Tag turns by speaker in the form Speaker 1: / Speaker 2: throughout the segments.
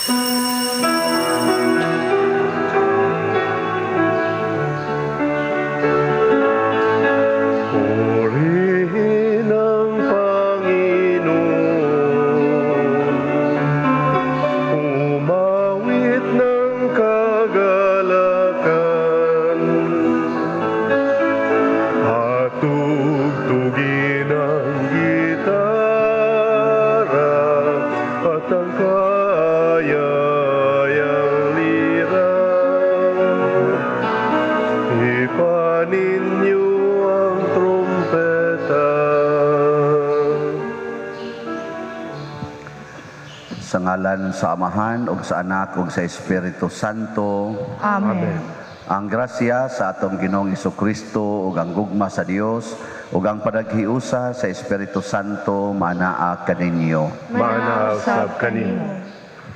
Speaker 1: Purihin ang Panginoon. Umawit ng kagalakan at tugtugin ang gitara at ang kaaya-ayang lira. Hipan ninyo ang trumpeta.
Speaker 2: Sa ngalan sa Amahan ug sa Anak ug sa Espiritu Santo.
Speaker 3: Amen.
Speaker 2: Ang grasya sa atong Ginoong Kristo ug ang gugma sa Dios ug ang panaghiusa sa Espiritu Santo manaa kaninyo.
Speaker 1: Maanaa usab kanimo.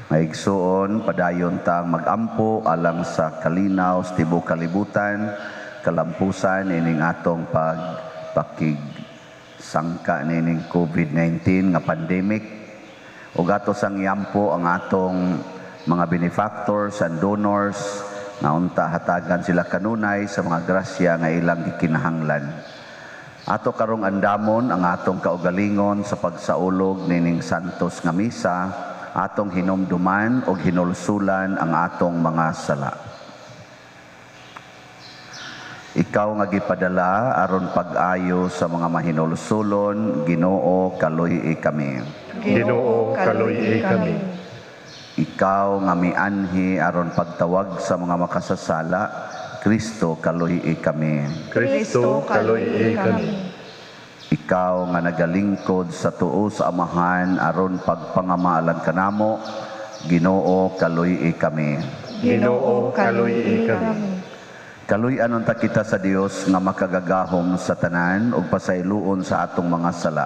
Speaker 2: Mga igsuon, padayon tang magampo alang sa kalinaw sa tibuok kalibutan, kalampusan ining atong pagpakig sangka nining COVID-19 nga pandemic. Ug ato sang iampo ang atong mga benefactors and donors nga unta hatagan sila kanunay sa mga grasya nga ilang gikinahanglan. Ato karong andamon ang atong kaugalingon sa pagsaulog nining santos nga misa, atong hinumduman og hinulsulan ang atong mga sala. Ikaw nga gipadala aron pag-ayo sa mga mahinulsulon, Ginoo, kaluy-i kami.
Speaker 1: Ginoo, kaluy-i kami.
Speaker 2: Ikaw nga mianhi aron pagtawag sa mga makasasala, Kristo, kaluy-i kami.
Speaker 1: Kristo, kaluy-i kami.
Speaker 2: Ikaw nga nagalingkod sa tuo sa Amahan aron pagpangamalan kanamo, Ginoo, kaluy-i kami.
Speaker 1: Ginoo, kaluy-i kami.
Speaker 2: Kaluy-an unta kita sa Dios nga makagagahom sa tanan ug pasayloon sa atong mga sala.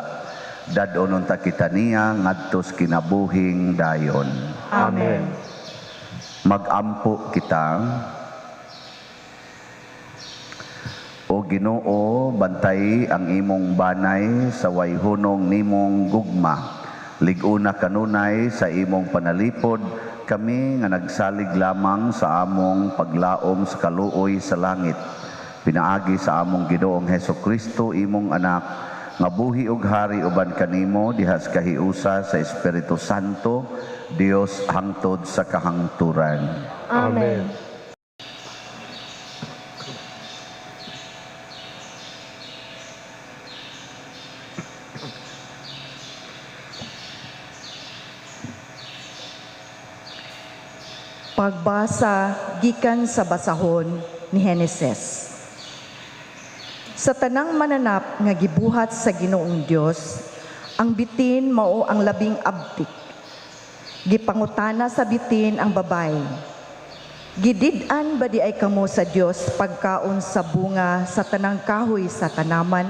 Speaker 2: Dad-on unta kita niya ngadto sa kinabuhing dayon.
Speaker 1: Amen.
Speaker 2: Magampo kita. O Ginoo, bantay ang imong banay sa wayhunong nimong gugma. Lig-una kanunay sa imong panalipod, kami nga nagsalig lamang sa among paglaom sa kaluoy sa langit. Pinaagi sa among Ginoong Heso Kristo, imong anak, nga buhi ug hari uban kanimo diha sa kahiusa sa Espiritu Santo, Dios hangtod sa kahangturan.
Speaker 1: Amen.
Speaker 3: Pagbasa gikan sa basahon ni Heneses. Sa tanang mananap nga gibuhat sa Ginoong Dios, ang bitin mao ang labing abtik. Gipangutana sa bitin ang babay. Gidid-an ba di ay kamo sa Dios pagkaon sa bunga sa tanang kahoy sa tanaman?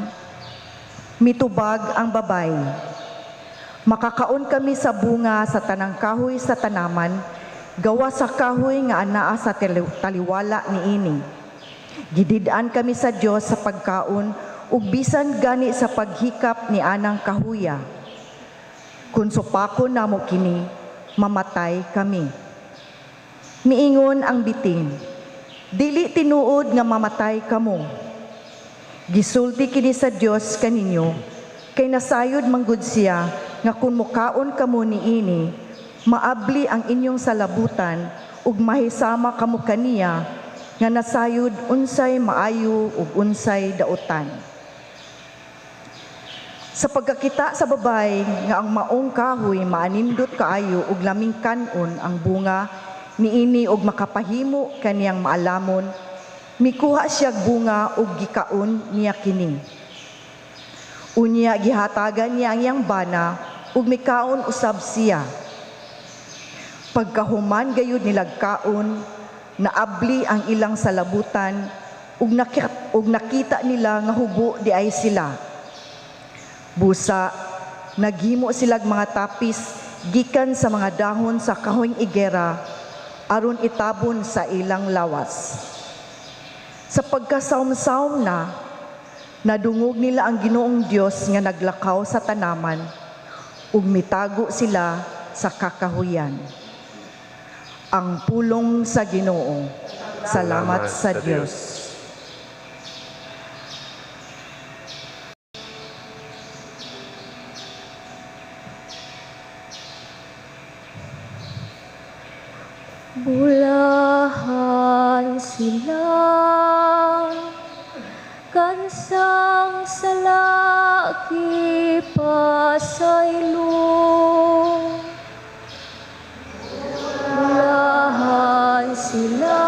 Speaker 3: Mitubag ang babay. Makakaon kami sa bunga sa tanang kahoy sa tanaman, gawa sa kahoy nga anaa sa taliwala niini. Gidid-an kami sa Dios sa pagkaon ug bisan gani sa paghikap ni anang kahuya. Kun supakon namo kini, mamatay kami. Miingon ang bitin, dili tinuod nga mamatay kamo. Gisulti kini sa Dios kaninyo, kay nasayod manggod siya nga kun mukaon kamo niini, maabli ang inyong salabutan ug mahisama kamo kaniya nga nasayod unsay maayo ug unsay dautan. Sa pagkakita sa babay nga ang maong kahoy maanindot kaayo ug laming kan-on ang bunga niini ug makapahimo kaniyang maalamon, mikuha siyag bunga ug gikaon niya kini. Unya gihatagan niya ang iyang bana ug mikaon usab siya. Pagkahuman gayud nilagkaon, naabli ang ilang salabutan ug nakita nila nga hubo di ay sila. Busa, naghimo silag mga tapis gikan sa mga dahon sa kahoyng igera aron itabon sa ilang lawas. Sa pagkasawm-sawm na, nadungog nila ang Ginoong Dios nga naglakaw sa tanaman ug mitago sila sa kakahuyan. Ang pulong sa Ginoo. Salamat sa Dios.
Speaker 4: Bulahan sila kansang salaki pasaylo. Bulahan sila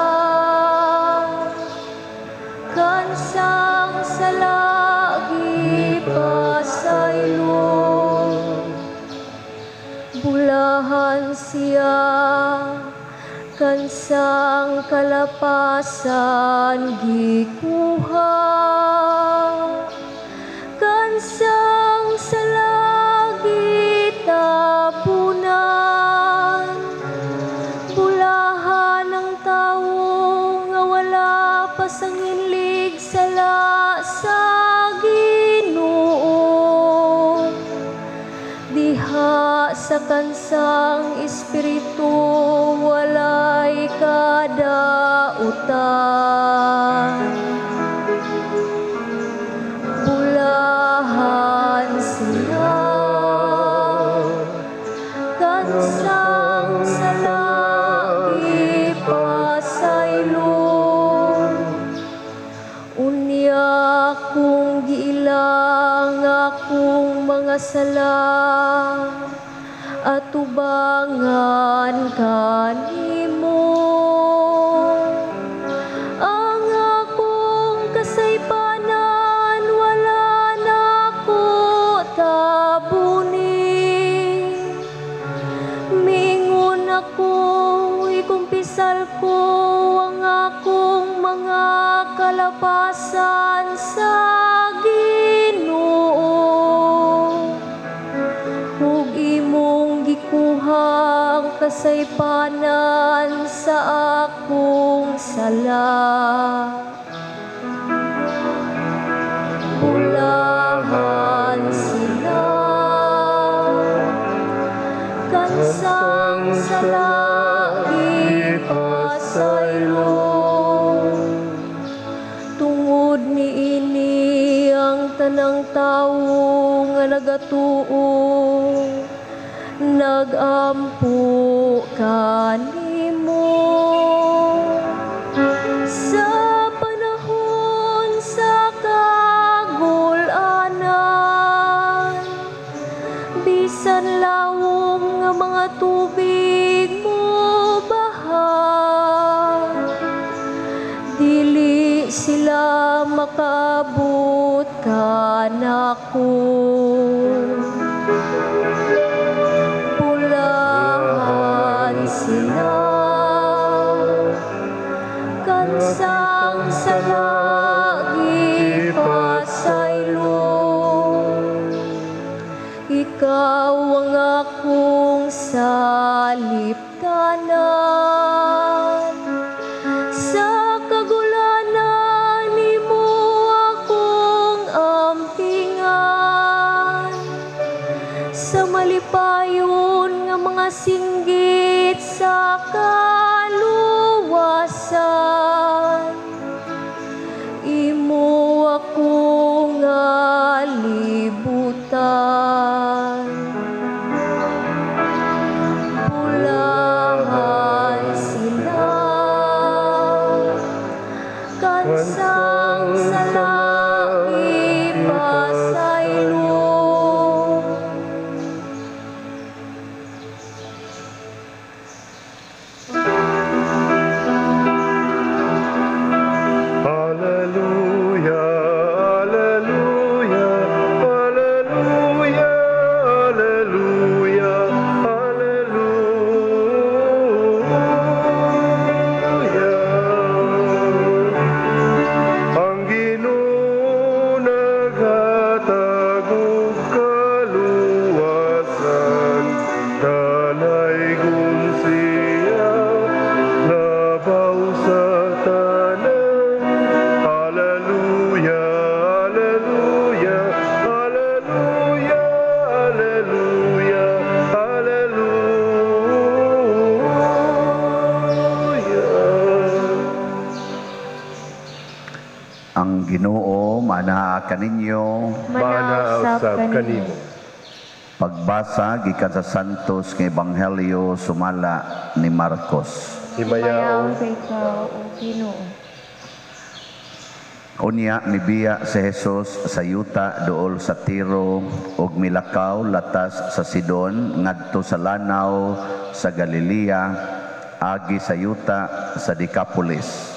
Speaker 4: kansang salaki pasaylo. Bulahan siya kansang kalapasan gikuha, kansang salagi tabunan. Bulahan ang tawo nga wala pasanginlig sala sa Ginoo. Diha sa kansang espiritu walay kadautan. Bulahan sila kansang salagi pasaylo. Unya kung giilang akong mga sala, atubangan kanimo. Ang akong kasaypanan wala nako tabuni. Mingon ako, ikumpisal ko ang akong mga kalapasan sa Ginoo. Ug imong gikuha ang kasaypanan sa akong sala. Bulahan sila kansang salagi pasaylo. Tungod niini ang tanang tawo nga nagatuo nagampo kanimo. Sa panahon sa kagulanan, bisan lawom nga mga tubig mo baha, dili sila makaabot kanako. Bulahan sila kansang salagi pasaylo. Ikaw ang akong saliptanan. Sa kagulanan nimo akong ampingan. Sa malipayon nga mga singgit sa kaluwasan, imo akong libutan. Bulahan sila kansang salagi pasaylo.
Speaker 2: Manaa kaninyo.
Speaker 1: Manaa usab kanimo.
Speaker 2: Pagbasa gikan sa Santos nga Ebanghelyo sumala ni Marcos.
Speaker 1: Himayaon
Speaker 4: Himayaon sa ikaw, O Ginoo.
Speaker 2: Unya mibiya si Jesus sa yuta duol sa Tiro ug milakaw latas sa Sidon ngadto sa lanaw sa Galilea agi sa yuta sa Decapolis.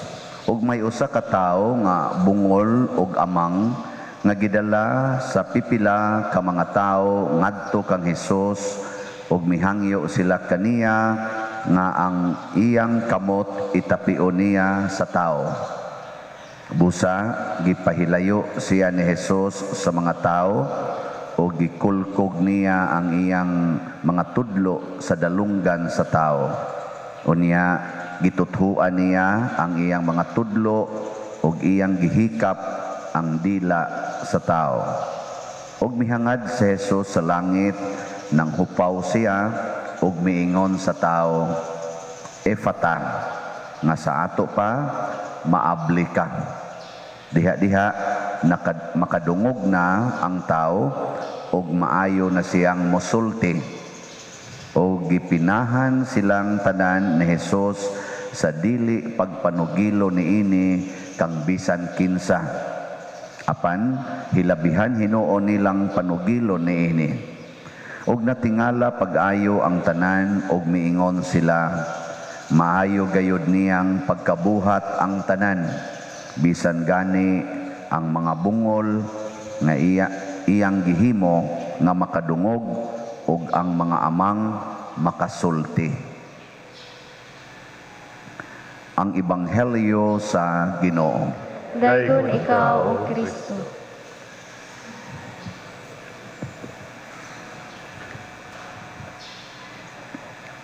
Speaker 2: Ug may usa ka tawo nga bungol ug amang nga gidala sa pipila ka mga tawo ngadto kang Hesus ug mihangyo sila kaniya nga ang iyang kamot itapion niya sa tawo. Busa gipahilayo siya ni Jesus sa mga tao o gikulkog niya ang iyang mga tudlo sa dalunggan sa tao. Unya gituthuan niya ang iyang mga tudlo ug iyang gihikap ang dila sa tao. Ug mihangad si Jesus sa langit nang hupaw siya ug miingon sa tao, "Efata," nga sa ato pa, "Maabli ka." Diha-diha makadungog na ang tao ug maayo na siyang mosulti. O gipinahan silang tanan ni Jesus sa dili pagpanugilo niini kang bisan kinsa. Apan hilabihan hinuon nilang panugilo niini. Ug natingala pag-ayo ang tanan ug miingon sila, "Maayo gayud niyang pagkabuhat ang tanan, bisan gani ang mga bungol nga iyang gihimo nga makadungog ug ang mga amang makasulti." Ang Ebanghelyo sa Ginoo.
Speaker 4: Dayon ikaw, O Kristo.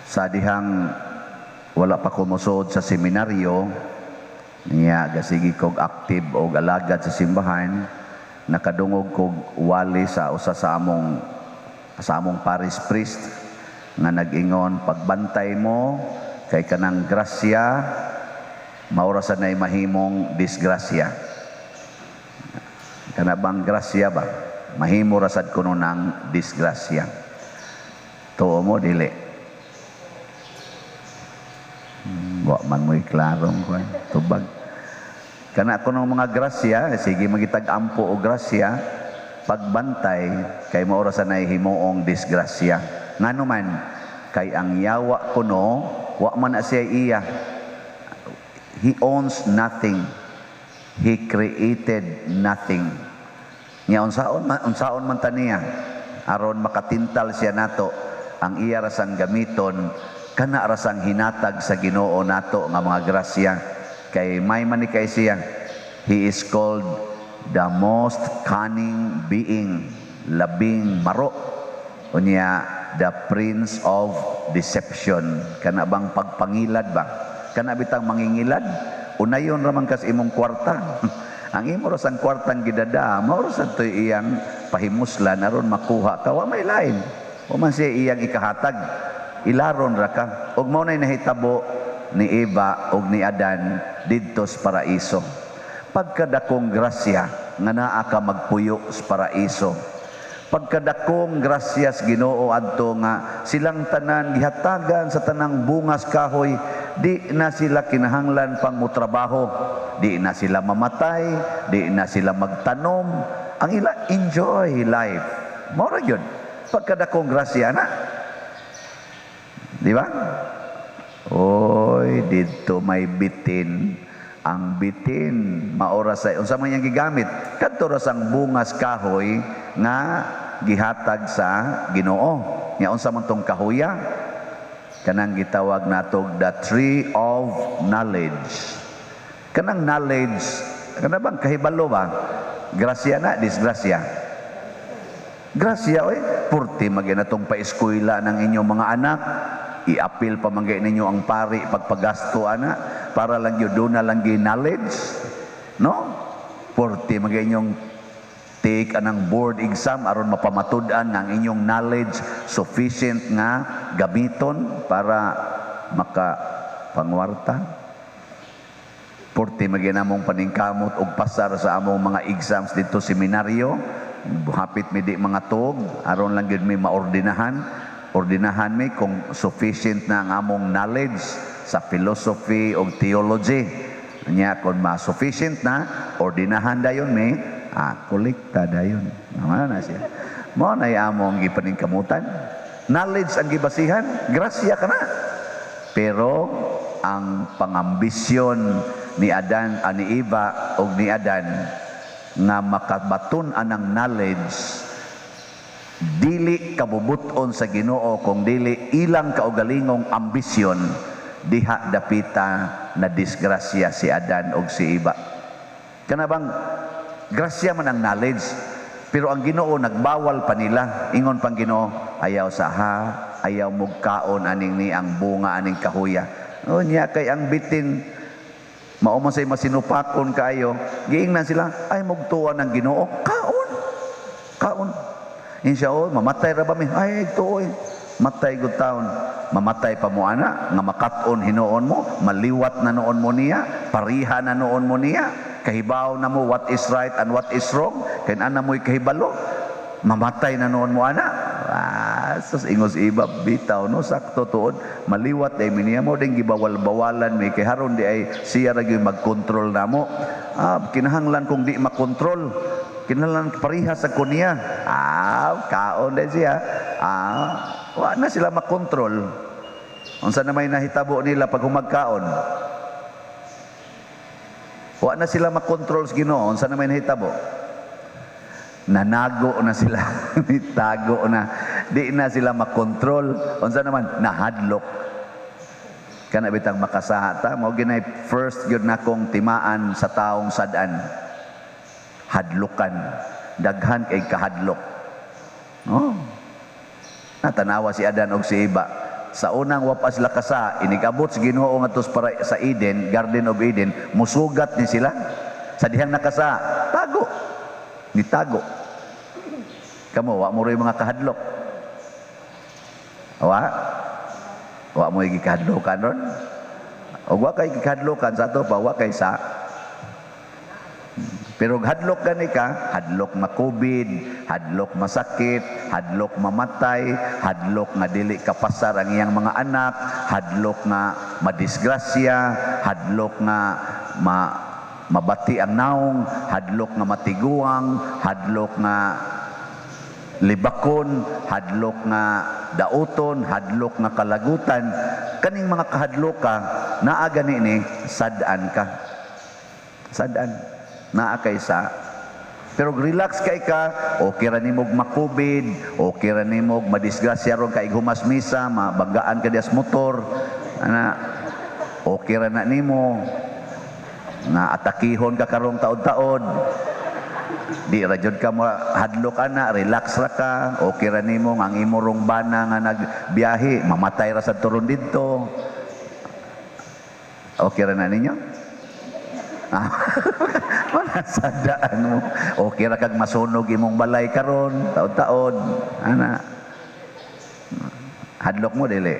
Speaker 2: Sa dihang wala pa ko mosuod sa seminaryo, niya gasigi kog active og alagad sa simbahan, nakadungog kog wali sa usa sa among parish priest nga nag-ingon, "Pagbantay mo kay kanang grasya maura sa nay mahimong disgrasya." Kana bang grasya ba? Mahimo ra sad kuno nang disgrasya. Tuo mo dili? Wa man mo'y klarong kuan tubag. Kana kuno mga grasya, sige magitag-ampo og grasya, pagbantay kay maura sa nay himuong disgrasya. Ngano man kay ang yawa kuno wa man na siya iya. He owns nothing. He created nothing. Nya unsaon man ta niya aron makatintal siya nato ang iya rasang gamiton, kana rasang hinatag sa Ginoo nato nga mga grasya. Kay may man ni kay siya. He is called the most cunning being, labing maro. Unya the prince of deception. Kana bang pagpangilad ba? Kana bitang mangingilad? Unayon ra man kas imong kwarta. Ang imo ra sang kwartang gidada, mao ra sad toy iyang pahimuslan aron makuha ka. Wa may lain. Wa man siya iyang ikahatag. Ilaron ra ka. Ug mao nay nahitabo ni Eva ug ni Adan didto sa paraiso. Pagkadakong grasya nga naa ka magpuyo sa paraiso. Pagkadakong grasya sa Ginoo adto nga silang tanan gihatagan sa tanang bungas kahoy, di na sila kinahanglan pang motrabaho, di na sila mamatay, di na sila magtanom. Ang ila enjoy life. Mao ra gyud. Pagkadakong grasya na. Di ba? Oy, didto may bitin. Ang bitin maora sa unsa man iyang gigamit? Kadto ra sang bungas kahoy nga gihatag sa Ginoo. Nya unsa man tong kahoya? Kanang gitawag natog the tree of knowledge. Kanang knowledge, kana bang kahibalo ba? Grasya na, disgrasya. Grasya oy, purti magyana tong paeskwela ng inyong mga anak. Iapil pa man gay ninyo ang pari pagpagasto ana para lang yun doon na lang gay knowledge, no? Purti man gay inyong take anang board exam aron mapamatud-an nga ang inyong knowledge sufficient nga gamiton para makapangwarta. Porte maginamong paningkamot og pasar sa among mga exams dito seminaryo. Hapit mi di mga tuog, aron lang gyud mi maordinahan. Ordinahan mi kung sufficient na ang among knowledge sa philosophy o theology. Nya kung ma-sufficient na, ordinahan dayon mi, kolekta dayon. Mao na siya. Mao na among gipaningkamutan. Knowledge ang gibasihan, grasya ka na. Pero ang pangambisyon ni Adan, ani Eva og ni Adan nga makabaton anang knowledge, dili kabubuton sa Ginoo kung dili ilang kaugalingong ambisyon, diha dapita na disgrasya si Adan og si Eva. Kana bang grasya man ang knowledge, pero ang Ginoo nagbawal pa nila. Ingon pang Ginoo, ayaw sa ha, ayaw mugkaon aning ni ang bunga aning kahuya. Unya kay ang bitin mao man say masinupakon kaayo, giingnan sila, ay mugtuan ng Ginoo, kaon. Kaon. Ingon siya, oh, mamatay ra ba mi? Ay, tuoy. Matay gud taon. Mamatay pa mo ana, nga makat-on hinuon mo, maliwat na noon mo niya, pariha na noon mo niya, kahibaw na mo what is right and what is wrong, kay ana mo'y kahibalo, mamatay na noon mo ana. Ah, sus, ingos iba bitaw no, sakto tuod, maliwat ay miniya mo din gibawal-bawalan mi kay haron di ay siya ra gyud magkontrol namo. Ah, kinahanglan kung di makontrol, kinahanglan pareha sa kunya. Ah, kaon din siya. Ah, wa na sila makontrol. Unsa na may nahitabo nila pag humagkaon? Wa na sila makontrol sa Ginoo, unsa na may nahitabo? Nanago na sila, nitago na, di na sila makontrol. Unsa naman nahadlok. Kana bitang makasaha ta, mao ginay first gyud nakong timaan sa taong sad-an. Hadlokan, daghan kay kahadlok. Oh. Natanawa si Adan og si Eva. Sa unang wa pa sila kasa, inigabot sa Ginoo ngadto para sa Eden, Garden of Eden, musugat ni sila. Sa dihang nakasa, tago. Nitago. Kamo, wa mo ro'y mga kahadlok. Wa? Wa mo gikahadlokan ron? O wa kay gikahadlokan sa ato pa, wa kay sa. Pero hadlok gani ka, hadlok ma-COVID, hadlok masakit, hadlok mamatay, hadlok nga dili kapasar ang iyang mga anak, hadlok nga madisgrasya, hadlok nga mabati ang naong, hadlok nga matiguang, hadlok nga libakon, hadlok nga dauton, hadlok nga kalagutan. Kaning mga kahadlok ka, naa gani ni sad-an ka. Sad-an. Naa kay sa. Pero relax kay ka, okay ra nimog ma-COVID, okay ra nimog madisgrasya ron kay humas misa, mabanggaan ka dias motor, ana, okay ra na nimo. Nga atakihon ka karong taod-taod. Di ra jud ka mo hadlok ana, relax ra ka, okay ra nimo nga ang imo rong bana nga nagbiyahe, mamatay ra sa turon didto. Okay ra na ninyo? Wala sadaan mo. Okay ra kag masunog imong balay karon, taod-taod, ana. Hadlok mo dili.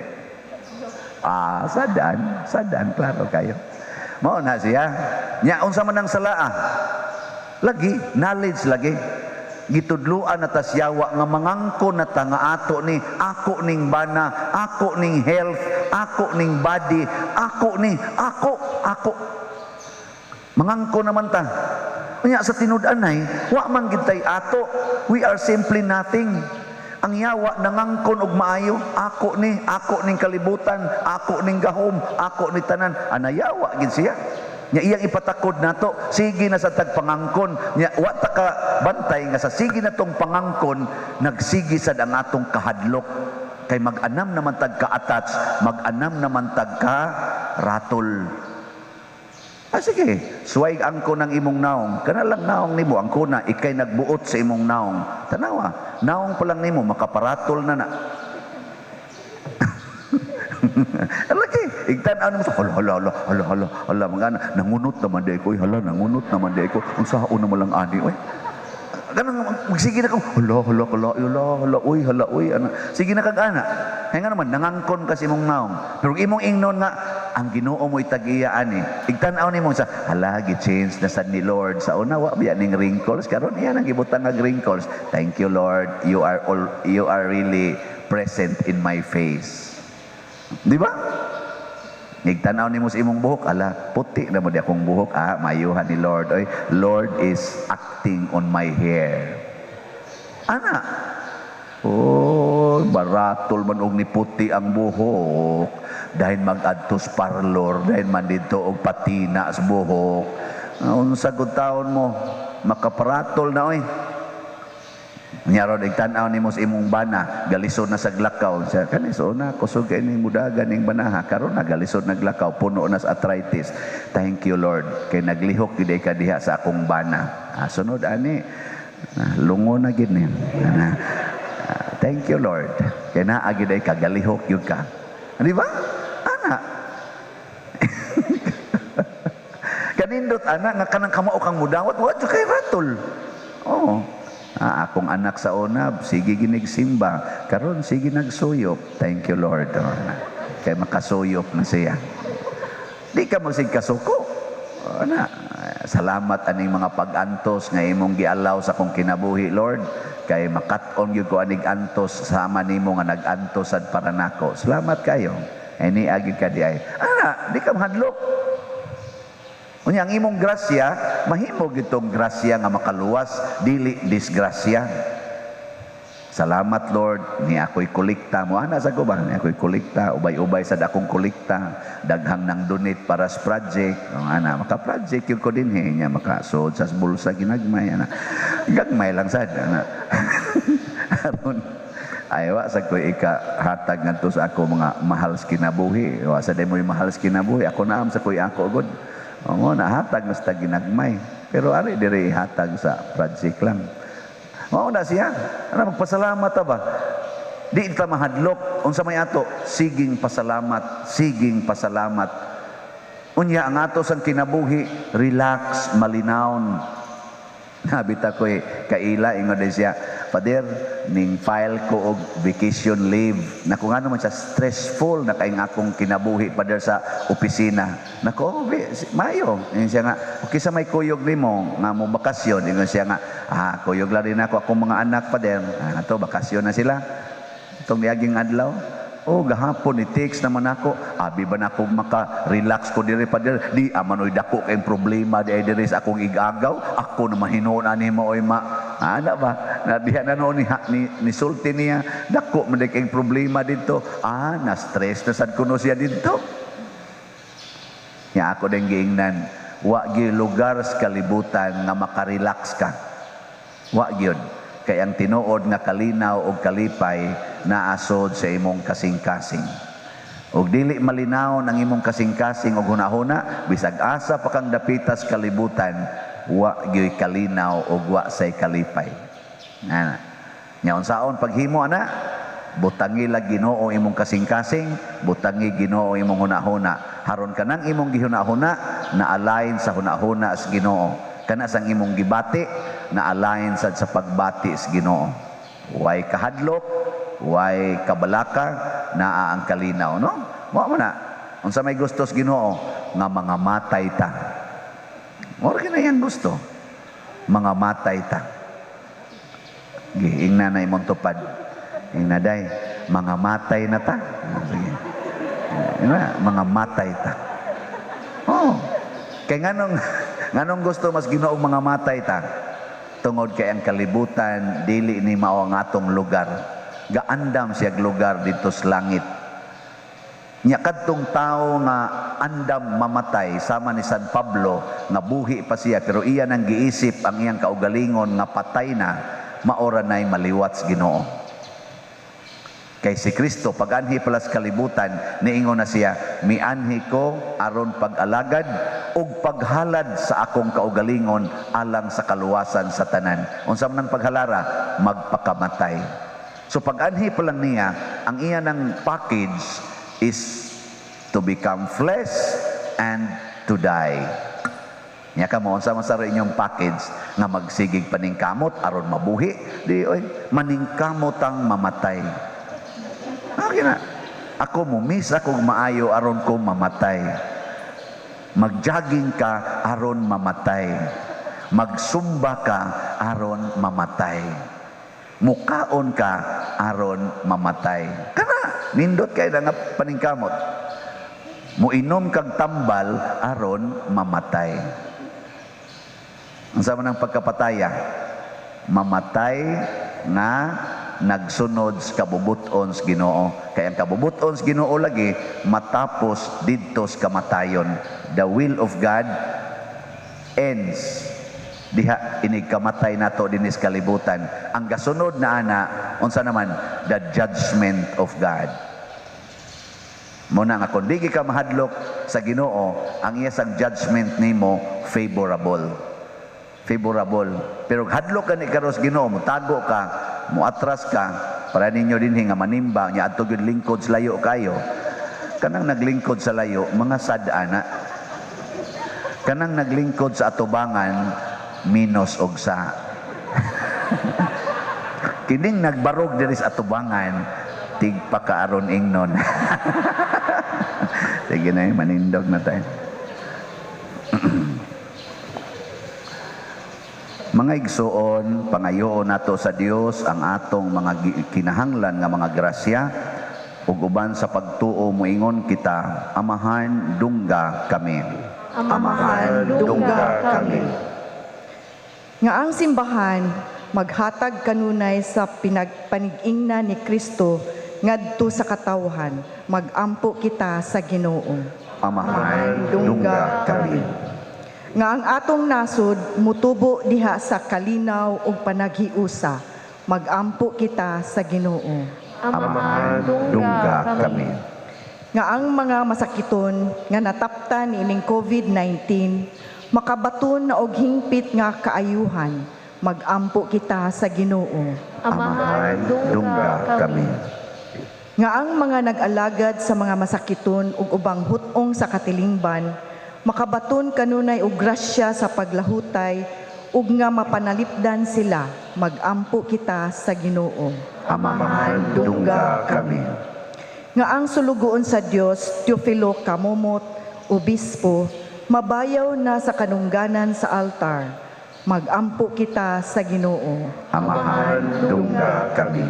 Speaker 2: Ah, sadaan, sadaan klaro kayo. Mao na siya. Nya unsa man ang salaa? Lagi knowledge lagi. Gitudluan na tas yawa nga mangangko na ta nga ato ni, ako ning bana, ako ning health, ako ning body, ako ni, ako, ako. Mangangko naman ta. Unya sa tinud-anay, wa man gid tay ato. We are simply nothing. Ang yawa nangangkon og maayo, ako ni, ako ning kalibutan, ako ning gahom, ako ni tanan. Anayawa gid siya. Nya iyang ipatakod nato, sige na sa tagpangangkon. Nya wa ta ka bantay nga sa sige na tong pangangkon, nagsige sad ang atong kahadlok. Kay mag-anam naman tag ka-attach, mag-anam naman tag ka ratol. Ah, sige, suway angko ng imong naong. Kana lang naong nimo, angko na, ikay nagbuot sa imong naong. Tanawa, naong pa lang nimo, makaparatol na na. Lagi, igtan-aw nimo sa hala, hala, hala, hala, hala, hala, mga ana, nangunot naman di ko, hala, nangunot naman di ko, unsaon naman lang ani, oy. Ganang, magsige na kang, hala, hala, hala, hala, hala, uy, hala, uy, ana. Sige na kag ana. Kaya nga naman, nangangkon kasi imong naong. Pero imong ingnon nga, Ang Ginoo mo'y tag-iya ani. Igtan-aw nimo sa hala, gi-change na sad ni Lord. Sa una wa biya ning wrinkles, karon iya nang gibutang og wrinkles. Thank you, Lord. You are really present in my face. Di ba? Igtanaw nimo sa imong buhok, ala, puti na mo di akong buhok. Ah, mayuhan ni Lord. Oy, Lord is acting on my hair. Ana. Oh, baratol man og ni puti ang buhok. Dahil mag-adtos parlor, dahil man dito og patina sa buhok. Unsa gud taon mo, makaparatol na oy. Nya ron igtan-aw nimo sa imong bana, galisod na sa glakaw. Siya kani so na kusog kay ning mudagan ning banaha, karon na galisod na glakaw, puno na sa arthritis. Thank you, Lord, kay naglihok gid ka diha sa akong bana. Ah, sunod ani, ah, lungo na gid ni. Ah, thank you, Lord. Kay naa gid ay kagalihok gyud ka. Di ba? Ana. Kanindot ana nga kanang kamao kang mudawat, wa jud kay ratol. Oo. Ah, akong anak sa una, sige ginigsimba. Karon sige nagsuyop. Thank you, Lord. Oh, kay makasuyop na siya. Di ka magsig kasuko. Oh, na. Salamat aning mga pag-antos nga imong gialaw sa akong kinabuhi, Lord. Kay makat-on gyud ko anig antos sama nimo nga nag-antos sad para nako. Salamat kayo. Ay niagi ka di ay. Ana, di ka mahadlok. Unya ang imong grasya, mahimo gitong grasya nga makaluwas, dili disgrasya. Salamat, Lord, ni ako'y kolekta mo. Ana sa ko ba? Ni ako'y kolekta, ubay-ubay sa dakong kolekta, daghang nang donate para sa project. O, ana, maka-project yun ko din he, nya makasuod sa bulsa ginagmay ana. Gagmay lang sad ana. Aron ay wa sa ko ika hatag ngadto sa ako mga mahal sa kinabuhi. Wa sa mo'y mahal sa kinabuhi, ako naam sa ko'y ako gud. O na hatag mas ta ginagmay. Pero ari diri hatag sa project lang. Mao na siya. Ana magpasalamat ta ba? Di ta mahadlok unsa may ato, siging pasalamat, siging pasalamat. Unya ang ato sang kinabuhi, relax, malinawon. Nabita ko kaila ingon din siya, "Father, ning file ko og vacation leave." Naku, ngano man siya stressful na kay akong kinabuhi, Father, sa opisina. Nako, oh, mayo. Ingon siya nga, okay sa may kuyog nimo nga mo bakasyon. Ingon siya nga, ah, kuyog lang din ako akong mga anak, Father. Ah, ato bakasyon na sila. Itong niaging adlaw. Oh, gahapon ni text naman ako. Abi ba na ako maka-relax ko diri, Father? Di amanoy dako kay problema di ay diri sa akong igagaw. Ako naman hinuon ani mo oy ma. Ana ba? Na diha na noon ni sulti niya. Dako man kay problema dito. Ah, na stress na sad kuno siya dito. Nya ako din giingnan, wa gyud lugar sa kalibutan nga makarelax ka. Wa gyud. Kay ang tinuod nga kalinaw og kalipay naasod sa imong kasing-kasing. Og dili malinaw ang imong kasing-kasing og hunahuna, bisag asa pa kang dapitas kalibutan, wa gyud kalinaw og wa say kalipay. Ana. Nya unsaon paghimo ana? Butangi lang Ginoo imong kasing-kasing, butangi Ginoo imong hunahuna. Haron kanang imong gihunahuna na align sa hunahuna sa Ginoo. Kana sang imong gibati na align sad sa pagbati sa Ginoo. Way kahadlok, way kabalaka, naa ang kalinaw, no? Mao man na. Unsa may gusto sa Ginoo nga mga matay ta. Mao ra kini iyang gusto. Mga matay ta. Giingna na imong tupad. Ingna day, mga matay na ta. Sige. Ingna, mga matay ta. Oh. Kay nganong nganong gusto mas Ginoo mga matay ta? Tungod kay ang kalibutan dili ni mao ang atong lugar. Gaandam siya lugar dito sa langit. Nya kadtong tawo nga andam mamatay sama ni San Pablo nga buhi pa siya pero iya nang giisip ang iyang kaugalingon nga patay na, maora na'y maliwat sa Ginoo. Kay si Kristo pag-anhi pala sa kalibutan, niingon na siya, mianhi ko aron pag-alagad ug paghalad sa akong kaugalingon alang sa kaluwasan sa tanan. Unsa man ang paghalara? Magpakamatay. So pag-anhi pa lang niya, ang iya ng package is to become flesh and to die. Nya ka mo unsa man sa inyong package nga magsigig paningkamot aron mabuhi, di oy maningkamot ang mamatay. Okay na. Ako mo-misa kog maayo aron ko mamatay. Magjogging ka aron mamatay. Magsumba ka aron mamatay. Mukaon ka aron mamatay. Kana nindot kay na nga paningkamot. Muinom kag tambal aron mamatay. Ang sama ng pagkapataya, mamatay nga nagsunod sa kabubuton sa Ginoo. Kaya ang kabubuton sa Ginoo lagi matapos didto sa kamatayon. The will of God ends diha inig kamatay nato dinis kalibutan. Ang gasunod na ana, unsa naman? The judgment of God. Muna nga kung di ka mahadlok sa Ginoo, ang iya sang judgment nimo favorable. Favorable. Pero hadlok ka ni karon sa Ginoo, mo tago ka, mo atras ka, para ninyo dinhi nga manimba, nya adto gyud lingkod sa layo kayo. Kanang naglingkod sa layo, mga sad ana. Kanang naglingkod sa atubangan, minus og sa. Kining nagbarog diri sa atubangan, tigpakaaron ingnon. Sige na, manindog na tayo. Mga igsuon, pangayoon nato sa Dios ang atong mga kinahanglan nga mga grasya ug uban sa pagtuo moingon kita, Amahan, dungga kami.
Speaker 4: Amahan, dungga kami.
Speaker 3: Nga ang simbahan maghatag kanunay sa pinagpanigingna ni Kristo ngadto sa katawhan, magampo kita sa Ginoo.
Speaker 2: Amahan, dungga kami.
Speaker 3: Nga ang atong nasod mutubo diha sa kalinaw ug panaghiusa, magampo kita sa Ginoo.
Speaker 4: Amahan, dungga kami.
Speaker 3: Nga ang mga masakiton nga nataptan niining COVID-19 makabaton na og hingpit nga kaayuhan, magampo kita sa Ginoo.
Speaker 4: Amahan, dungga kami.
Speaker 3: Nga ang mga nag-alagad sa mga masakiton ug ubang hut-ong sa katilingban makabaton kanunay og grasya sa paglahutay ug nga mapanalipdan sila, magampo kita sa Ginoo.
Speaker 2: Amahan, dungga kami.
Speaker 3: Nga ang sulugoon sa Dios, Teofilo Camomot, obispo, mabayaw na sa kanungganan sa altar, magampo kita sa Ginoo.
Speaker 2: Amahan, dungga kami.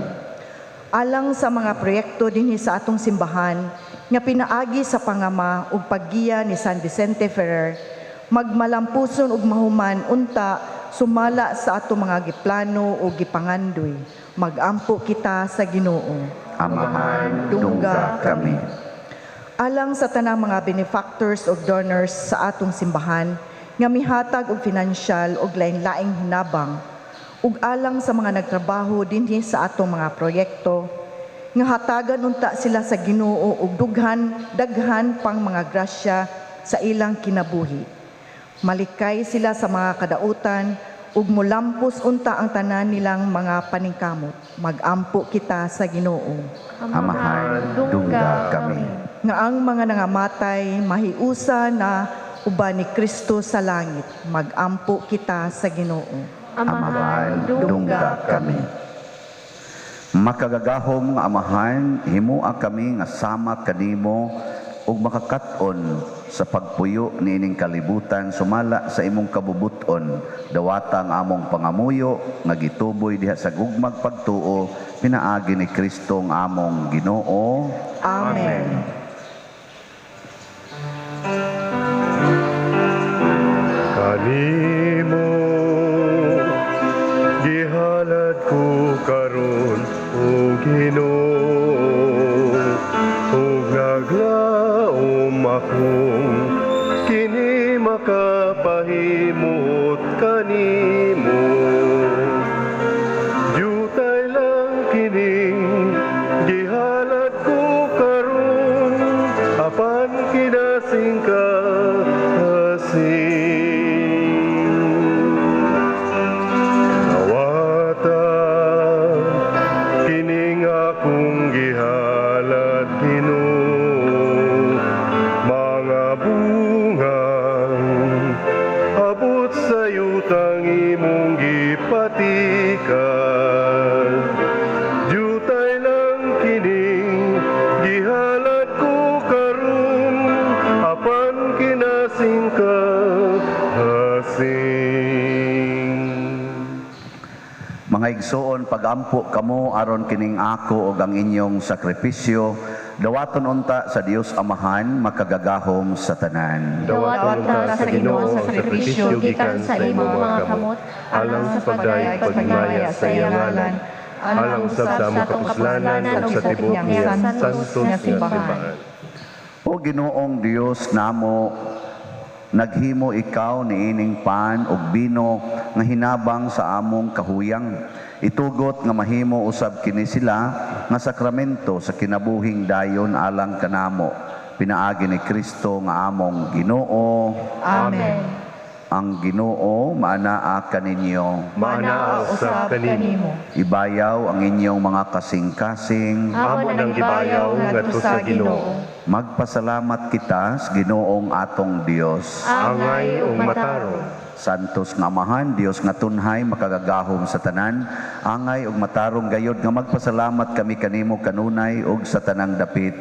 Speaker 3: Alang sa mga proyekto dinhi sa atong simbahan nga pinaagi sa pangama ug paggiya ni San Vicente Ferrer, magmalampuson ug mahuman unta sumala sa atong mga giplano ug gipangandoy, magampo kita sa Ginoo.
Speaker 2: Amahan, dungga kami.
Speaker 3: Alang sa tanang mga benefactors ug donors sa atong simbahan nga mihatag og financial ug lain-laing hinabang, ug alang sa mga nagtrabaho dinhi sa atong mga proyekto nga hatagan unta sila sa Ginoo og dughan daghan pang mga grasya sa ilang kinabuhi. Malikay sila sa mga kadautan ug mulampos unta ang tanan nilang mga paningkamot. Magampo kita sa Ginoo.
Speaker 2: Amahan, dungga kami.
Speaker 3: Nga ang mga nangamatay mahiusa na uban ni Kristo sa langit, magampo kita sa Ginoo.
Speaker 4: Amahan,
Speaker 2: dungga kami. Makagagahom nga Amahan, himua kami nga sama kanimo ug makakat-on sa pagpuyo niining kalibutan sumala sa imong kabubuton. Dawata ang among pangamuyo nga gituboy diha sa gugmag pagtuo pinaagi ni Kristo ang among Ginoo.
Speaker 3: Amen.
Speaker 1: Kanimo gihalad ko karon, o Ginoo, ug naglaom akong kini makapahimot kanimo. Jutay lang kining gihalad ko karon, apan kinasingka kasing. Dawata kining akong gihalad, Ginoo, mga bungang abot sa yutang imong gipatikan. Jutay lang kining gihalad
Speaker 2: Mga igsuon, pagampo kamo aron kining ako ug ang inyong sakripisyo dawaton unta sa Dios Amahan makagagahom sa tanan.
Speaker 1: Dawaton unta sa Ginoo ang sakripisyo gikan sa imong mga kamot, alang sa pagdayeg paghimaya sa iyang ngalan, alang usab sa among kapuslanan ug sa tibuok niyang santos nga simbahan.
Speaker 2: O Ginoong Dios namo, naghimo ikaw niining pan ug bino nga hinabang sa among kahuyang. Itugot nga mahimo usab kini sila nga sakramento sa kinabuhing dayon alang kanamo. Pinaagi ni Kristo nga among Ginoo.
Speaker 3: Amen.
Speaker 2: Ang Ginoo maanaa kaninyo.
Speaker 1: Maanaa usab kanimo.
Speaker 2: Ibayaw ang inyong mga kasing-kasing.
Speaker 1: Amo nang gibayaw ngadto sa Ginoo.
Speaker 2: Magpasalamat kita sa Ginoong atong Dios.
Speaker 1: Angay ug matarong.
Speaker 2: Santos nga Amahan, Dios nga tunhay, makagagahom sa tanan, angay ug matarong gayod nga magpasalamat kami kanimo kanunay ug sa tanang dapit.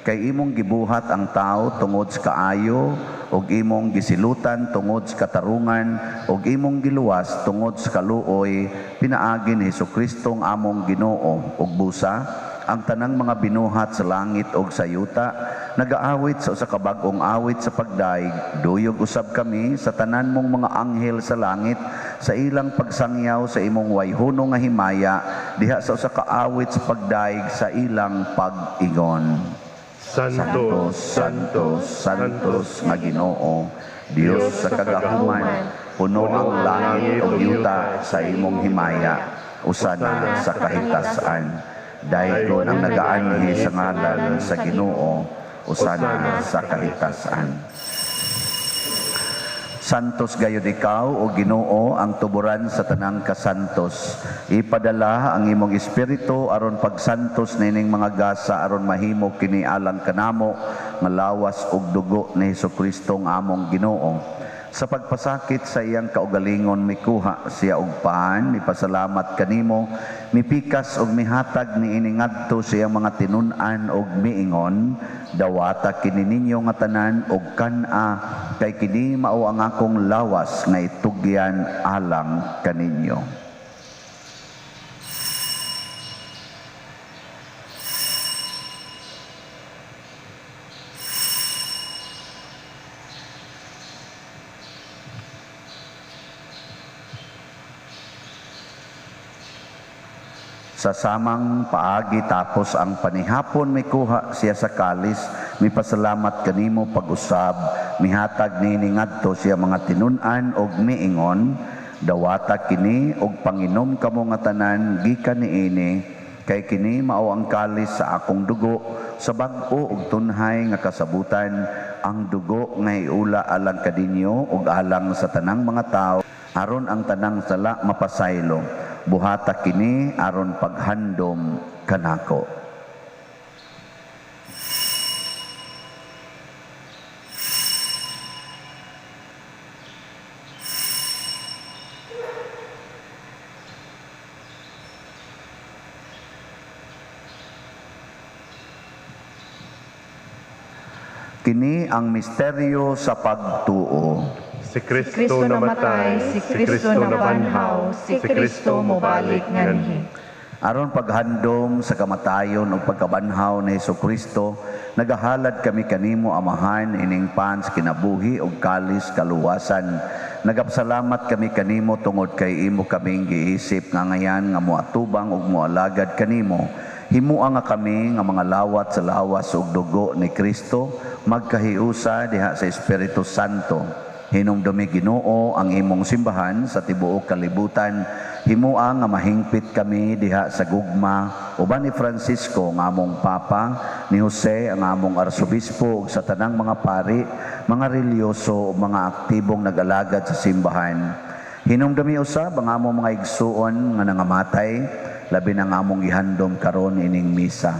Speaker 2: Kay imong gibuhat ang tao tungod sa kaayo, ug imong gisilutan tungod sa katarungan, ug imong giluwas tungod sa kaluoy, pinaagi ni Hesukristo ang among Ginoo. Ug busa ang tanang mga binuhat sa langit ug sa yuta nagaawit sa usa ka bag-ong awit sa pagdaig. Duyog usab kami sa tanan mong mga anghel sa langit sa ilang pagsangyaw sa imong wayhono nga himaya diha sa usa ka awit sa pagdaig sa ilang pag-ingon.
Speaker 1: Santo,
Speaker 2: Santo, Santos nga Ginoo, Dios sa kagahuman, puno ang langit ug yuta sa imong himaya, usa na sa kahitasan. Daygon ang nagaanhi sa ngalan sa Ginoo, usa na sa kahitasan. Santos gayud ikaw, o Ginoo, ang tuburan sa tanang kasantos. Ipadala ang imong espiritu aron pagsantos nining mga gasa aron mahimo kini alang kanamo nga lawas ug dugo ni Hesukristo ang among Ginoo. Sa pagpasakit sa iyang kaugalingon mikuha siya og pan, mipasalamat kanimo, mipikas og mihatag niini ngadto sa iyang mga tinun-an og miingon, dawata kini ninyo nga tanan og kan-a, kay kini mao ang akong lawas nga itugyan alang kaninyo. Sa samang paagi tapos ang panihapon mikuha siya sa kalis, mipasalamat kanimo pag-usab, mihatag niini ngadto siya mga tinun-an og miingon, dawata kini og panginom kamo nga tanan gikan niini, kay kini mao ang kalis sa akong dugo sa bag-o ug tunhay nga kasabutan, ang dugo nga iula alang kaninyo ug alang sa tanang mga tawo, aron ang tanang sala mapasaylo. Buhata kini aron paghandom kanako. Kini ang misteryo sa pagtuo.
Speaker 1: Si Kristo namatay, si Kristo nabanhaw, si Kristo mobalik nganhi.
Speaker 2: Aron paghandom sa kamatayon ug pagkabanhaw ni Hesukristo, nagahalad kami kanimo Amahan ining pan sa kinabuhi ug kalis kaluwasan. Nagapasalamat kami kanimo tungod kay imo kaming giisip nga ngayan nga moatubang ug moalagad kanimo. Himua nga kami nga mga lawat sa lawas ug dugo ni Kristo, magkahiusa diha sa Espiritu Santo. Hinumdumi Ginoo ang imong simbahan sa tibuok kalibutan. Himua nga mahingpit kami diha sa gugma uban ni Francisco ang among Papa, ni Jose ang among Arsobispo ug sa tanang mga pari, mga relyoso ug mga aktibong nag-alagad sa simbahan. Hinumdumi usab ang among mga igsuon nga nangamatay, labi na ang among gihandom karon ining misa.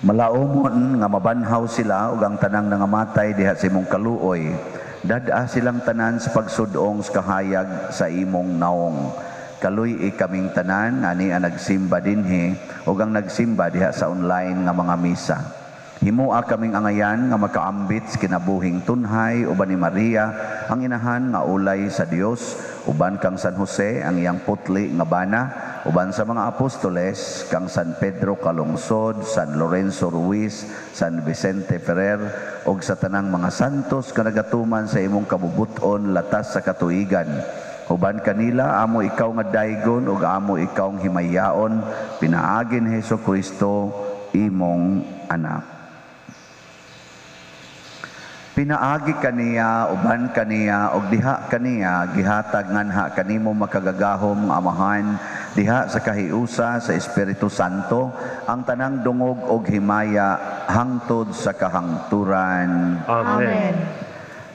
Speaker 2: Malaumon nga mabanhaw sila ug ang tanang nangamatay diha sa imong kaluoy. Dad-a silang tanan sa pagsudong sa kahayag sa imong naong. Kaluy-i kaming tanan ani ang nagsimba dinhi ug ang nagsimba diha sa online nga mga misa. Himua kaming angayan nga makaambit sa kinabuhing tunhay uban ni Maria ang inahan nga ulay sa Dios, uban kang San Jose ang iyang putli nga bana, uban sa mga apostoles kang San Pedro Calungsod, San Lorenzo Ruiz, San Vicente Ferrer ug sa tanang mga santos nga nagatuman sa imong kabubut-on latas sa katuigan. Uban kanila amo ikaw nga daygon ug amo ikaw nga himayaon pinaagi ni Hesus Kristo imong anak. Pinaagi kaniya, uban kaniya, ug diha kaniya, gihatag nganha kanimo makagagahom nga Amahan, diha sa kahiusa sa Espiritu Santo, ang tanang dungog og himaya hangtod sa kahangturan.
Speaker 1: Amen.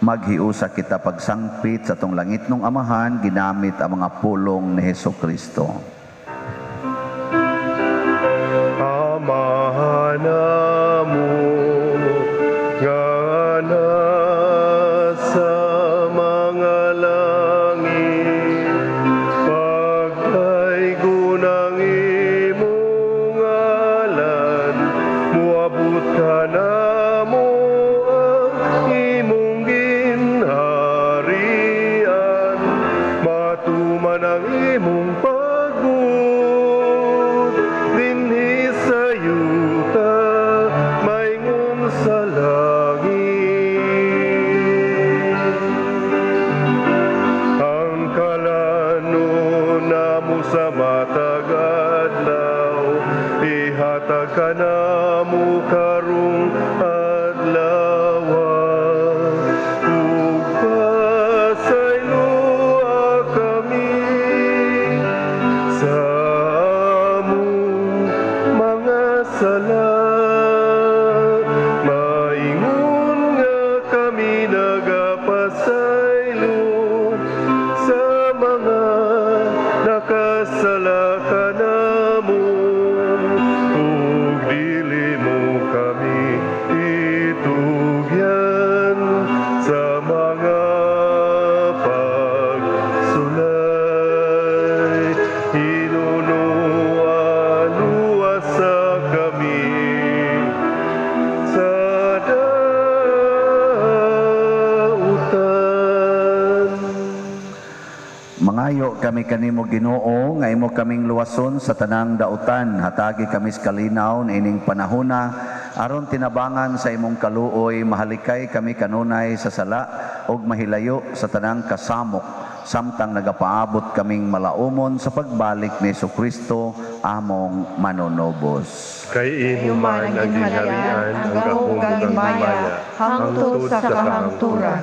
Speaker 2: Maghiusa kita pagsangpit sa atong langitnong Amahan, ginamit ang mga pulong ni Hesus Kristo.
Speaker 1: Amahan namo nga nasa mga langit, pagdaygon ang imong ngalan, moabot kanamo ang imong ginharian, matuman ang imong pagbuot dinhi sa yuta maingon sa langit. Ang kalanon namo sa matag adlaw, ihatag kanamo karong adlaw, ug pasayloa kami sa among mga sala, maingon nga kami nagapasaylo sa mga nakasala kanamo, ug dili mo kami itugyan sa mga pagsulay. Hinunoa, luwasa kami sa dautan.
Speaker 2: Mangayo kami kanimo, Ginoo, nga imo kaming luwason sa tanang dautan. Hatagi kami sa kalinaw ining panahona aron tinabangan sa imong kaluoy mahalikay kami kanunay sa sala ug mahilayo sa tanang kasamok samtang nagapaabot kaming malaumon sa pagbalik ni Kristo among manunubos.
Speaker 1: Kay imo man ang gingharian, ang gahom ug ang himaya, hangtod sa kahangturan.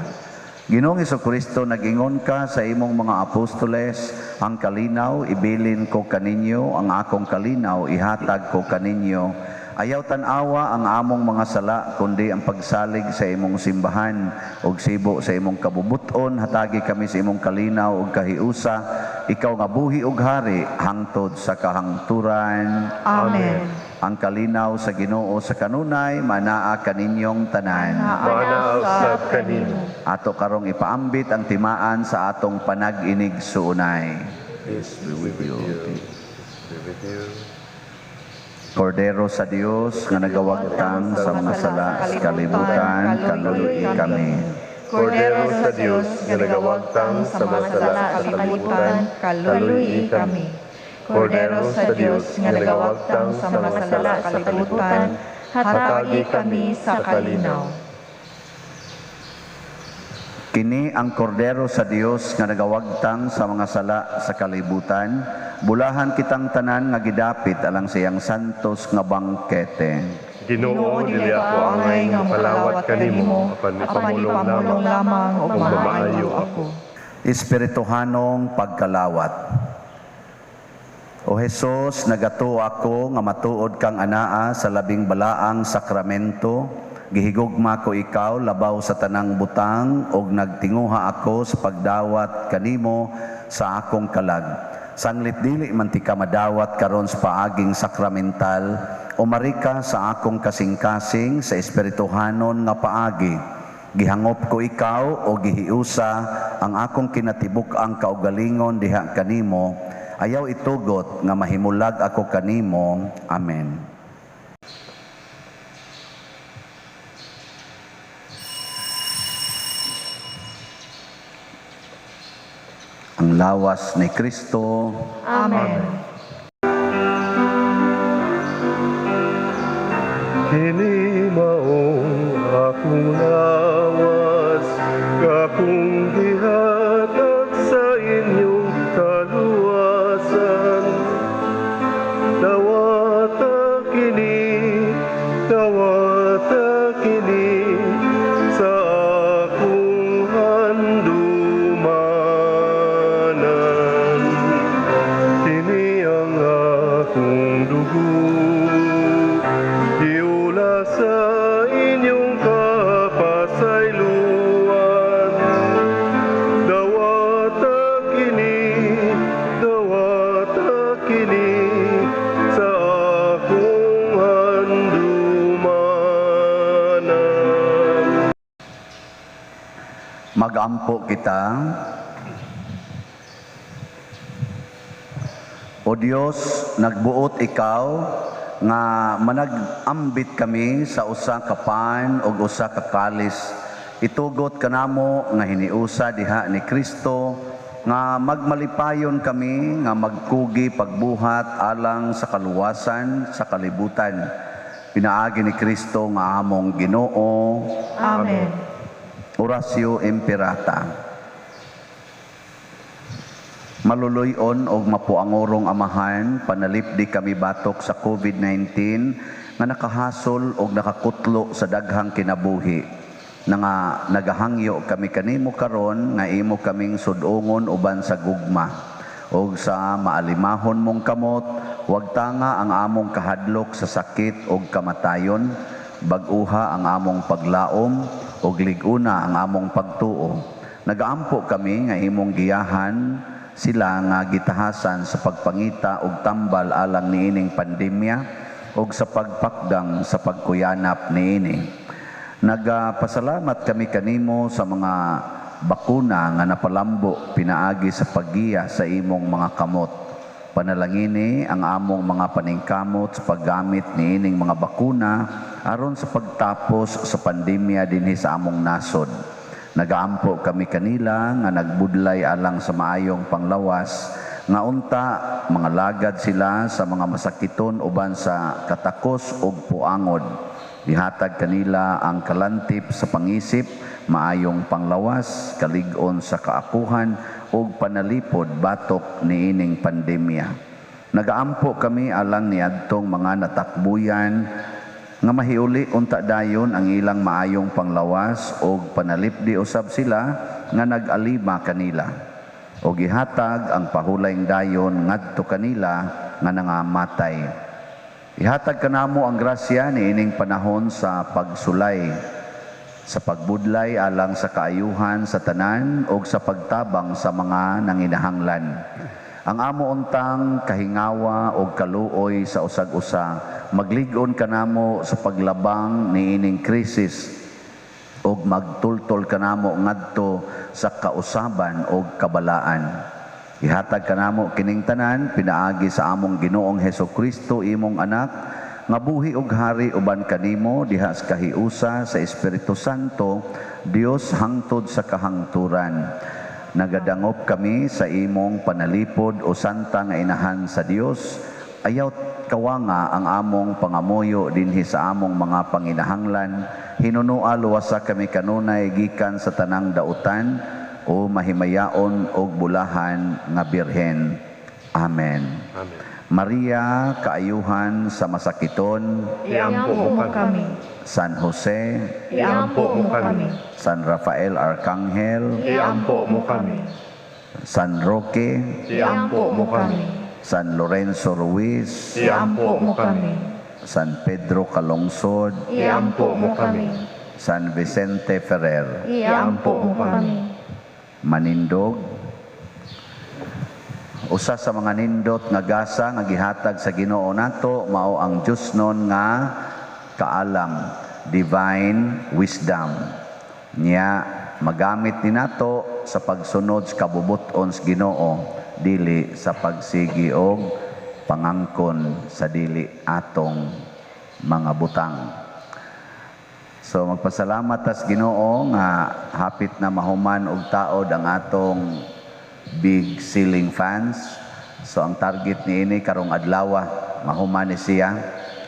Speaker 2: Ginoong Kristo, nag-ingon ka sa imong mga apostoles, "Ang kalinaw ibilin ko kaninyo, ang akong kalinaw ihatag ko kaninyo." Ayaw tan-awa ang among mga sala, kundi ang pagsalig sa imong simbahan ug sibo sa imong kabubuton, hatagi kami sa imong kalinaw ug kahiusa, ikaw nga buhi ug hari hangtod sa kahangturan.
Speaker 3: Amen.
Speaker 2: Ang kalinaw sa Ginoo sa kanunay manaa kaninyong tanan.
Speaker 1: Manaa usab kanimo.
Speaker 2: Ato karong ipaambit ang timaan sa atong panag-inigsuonay.
Speaker 1: Peace be with you. Peace be with you.
Speaker 2: Kordero sa Dios nga nagawagtang sa mga sala sa kalibutan, kaluoyi kami.
Speaker 1: Kordero sa Dios nga nagawagtang sa mga sala sa kalibutan, kaluoyi kami. Kordero sa Dios nga nagawagtang sa mga sala sa kalibutan, hatagi kami sa kalinaw.
Speaker 2: Kini ang Kordero sa Dios nga nagawagtang sa mga sala sa kalibutan. Bulahan kitang tanan nga gidapit alang sa iyang santos nga bangkete.
Speaker 1: Ginoo, dili ako angay nga mokalawat kanimo, apan ipamulong lamang ug mamaayo ako.
Speaker 2: Espirituhanong pagkalawat. O Hesus, nagatuo ako nga matuod kang anaa sa labing balaang sakramento. Gihigugma ko ikaw labaw sa tanang butang ug nagtinguha ako sa pagdawat kanimo sa akong kalag. Sanglit dili man tika madawat karon sa paaging sakramental, umari ka sa akong kasing-kasing sa espirituhanon nga paagi. Gihangop ko ikaw o gihiusa ang akong kinatibuk-ang kaugalingon diha kanimo. Ayaw itugot nga mahimulag ako kanimo. Amen. Ang lawas ni Kristo.
Speaker 4: Amen.
Speaker 1: Kini maong akong lawas, akong gihatag sa inyong kaluwasan. Dawata kini, dawata kini, sa akong handumanan. Kini ang akong dugo, giula sa inyong kapasayloan. Dawata kini, sa akong handumanan.
Speaker 2: Magampo kita. O Dios, nagbuot ikaw nga manag-ambit kami sa usa ka pan ug usa ka kalis. Itugot kanamo nga hiniusa diha ni Kristo nga magmalipayon kami nga magkugi pagbuhat alang sa kaluwasan sa kalibutan. Pinaagi ni Kristo nga among Ginoo.
Speaker 4: Amen.
Speaker 2: Oratio Imperata. Maluluy-on og mapuangorong Amahan, panalipdi kami batok sa COVID-19 nga nakahasol og nakakutlo sa daghang kinabuhi. Na nga nagahangyo kami kanimo karon nga imo kaming sud-ungon uban sa gugma og sa maalimahon mong kamot, wag tanga ang among kahadlok sa sakit og kamatayon, bag-uha ang among paglaom og lig-una ang among pagtuo. Nagaampo kami nga imong giyahan sila nga gitahasan sa pagpangita og tambal alang niining pandemya og sa pagpakdang sa pagkuyanap niini. Nagapasalamat kami kanimo sa mga bakuna nga napalambo pinaagi sa paggiya sa imong mga kamot. Panalangini ang among mga paningkamot sa paggamit niining mga bakuna aron sa pagtapos sa pandemya dinhi sa among nasod. Nagaampo kami kanila nga nagbudlay alang sa maayong panglawas, nga unta mga lagad sila sa mga masakiton uban sa katakos ug puangod. Ihatag kanila ang kalantip sa pangisip, maayong panglawas, kalig-on sa kaakuhan ug panalipod batok niining pandemya. Nagaampo kami alang niadtong mga natakbuyan nga mahiuli unta dayon ang ilang maayong panglawas og panalipdi usab sila nga nag-alima kanila. Og ihatag ang pahulayng dayon ngadto kanila nga nangamatay. Ihatag kanamo ang grasya niining panahon sa pagsulay, sa pagbudlay alang sa kaayuhan sa tanan og sa pagtabang sa mga nanginahanglan. Ang amo untang kahingawa og kaluoy sa usag-usa, maglig-on kanamo sa paglabang niining krisis og magtultol kanamo ngadto sa kausaban og kabalaan. Ihatag kanamo kining tanan pinaagi sa among Ginoong Hesukristo, imong anak, nga buhi og hari uban kanimo diha sa kahiusa sa Espiritu Santo, Dios hangtod sa kahangturan. Nagadangop kami sa imong panalipod o santa nga inahan sa Dios. Ayaw kawanga ang among pangamuyo dinhi sa among mga panginahanglan. Hinunua luwasa kami kanunay gikan sa tanang dautan o mahimayaon og bulahan nga birhen. Amen.
Speaker 1: Amen.
Speaker 2: Maria, kaayuhan sa masakiton,
Speaker 4: Iampo mo kami.
Speaker 2: San Jose,
Speaker 4: Iampo mo kami.
Speaker 2: San Rafael Arcangel,
Speaker 1: Iampo mo kami.
Speaker 2: San Roque,
Speaker 1: Iampo mo kami.
Speaker 2: San Lorenzo Ruiz,
Speaker 1: Iampo mo kami.
Speaker 2: San Pedro Calungsod,
Speaker 4: Iampo mo kami.
Speaker 2: San Vicente Ferrer,
Speaker 4: Iampo mo kami.
Speaker 2: Manindog. Usa sa mga nindot nga gasa nga gihatag sa Ginoo nato mao ang Diosnon nga kaalam, divine wisdom. Nya magamit ni nato sa pagsunod sa kabubut-on sa Ginoo, dili sa pagsigi og pangangkon sa dili atong mga butang. So magpasalamat tas Ginoo nga hapit na mahuman og taod ang atong big ceiling fans. So ang target niini karong adlaw mahuman ni siya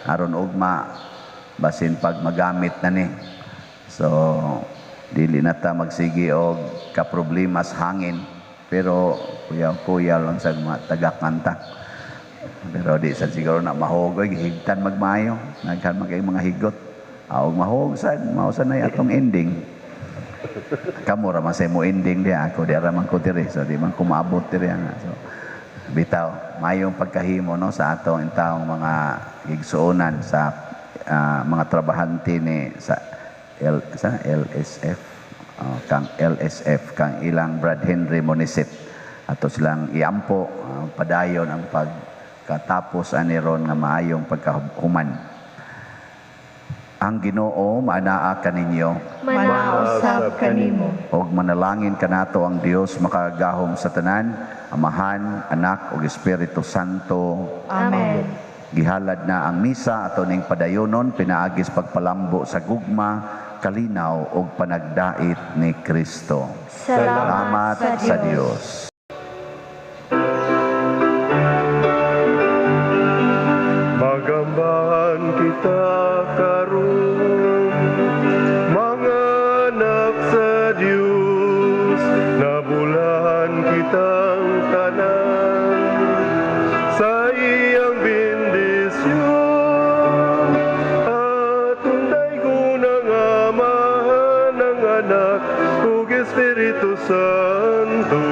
Speaker 2: aron ugma basin pag magamit na ni. So dili na ta magsigi og kaproblema sa hangin, pero kuyaw-kuyaw lang sa mga tagakanta. Pero di sa siguro na mahog, oy, gihigtan magmayo. Naghan man kay mga higot. Aw mahog sad, mao sad na atong ending. Kamo ra man sa imo ending di ako di ra man ko diri, so di man ko maabot diri nga. So bitaw, mayong pagkahimo, no, sa atong intawong mga igsuonan sa mga trabahante ni sa L, sa LSF, oh, kang LSF, kang ilang Brad Henry Monisit, ato silang iampo padayon ang pagkatapos ani ron nga maayong pagkahuman. Ang Ginoo maanaa kaninyo.
Speaker 4: Manaa usab kanimo.
Speaker 2: Og manalangin kanato ang Dios makagagahom sa tanan, Amahan, Anak ug Espiritu Santo.
Speaker 4: Amen.
Speaker 2: Gihalad na ang misa, ato ning padayonon pinaagis pagpalambo sa gugma, kalinaw ug panagdait ni Kristo.
Speaker 4: Salamat
Speaker 2: sa Dios.
Speaker 1: Magambahan kita karon, mga anak sa Dios, nabulahan kitang tanan sa iyang bendisyon. Atong daygon ang Amahan, ang Anak ug Espiritu Santo.